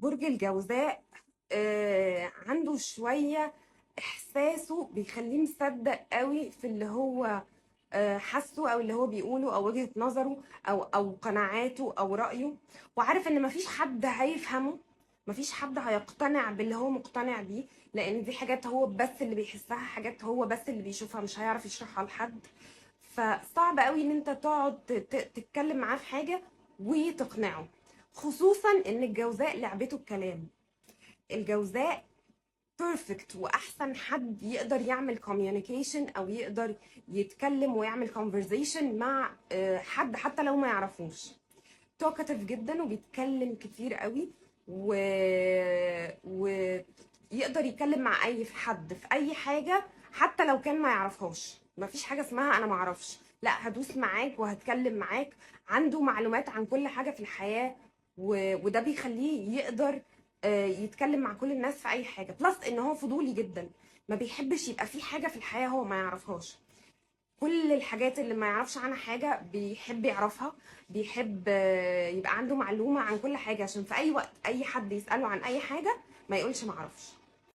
برج الجوزاء عنده شوية إحساسه بيخليه مصدق قوي في اللي هو حاسه أو اللي هو بيقوله أو وجهة نظره أو قناعاته أو رأيه، وعارف إن مفيش حد هيفهمه، مفيش حد هيقتنع باللي هو مقتنع بيه، لأن دي حاجات هو بس اللي بيحسها، حاجات هو بس اللي بيشوفها، مش هيعرف يشرحها لحد. فصعب قوي إن أنت تقعد تتكلم معاه في حاجة وتقنعه، خصوصا إن الجوزاء لعبته الكلام. الجوزاء perfect واحسن حد يقدر يعمل communication او يقدر يتكلم ويعمل conversation مع حد حتى لو ما يعرفوش. talkative جدا وبيتكلم كتير قوي ويقدر يتكلم مع اي حد في اي حاجة حتى لو كان ما يعرفهاش. ما فيش حاجة اسمها انا ما اعرفش، لا هدوس معاك وهتكلم معاك. عنده معلومات عن كل حاجة في الحياة وده بيخليه يقدر يتكلم مع كل الناس في اي حاجة. plus ان هو فضولي جدا، ما بيحبش يبقى في حاجة في الحياة هو ما يعرفهاش. كل الحاجات اللي ما يعرفش عنها حاجة بيحب يعرفها، بيحب يبقى عنده معلومة عن كل حاجة، عشان في اي وقت اي حد يساله عن اي حاجة ما يقولش ما اعرفش.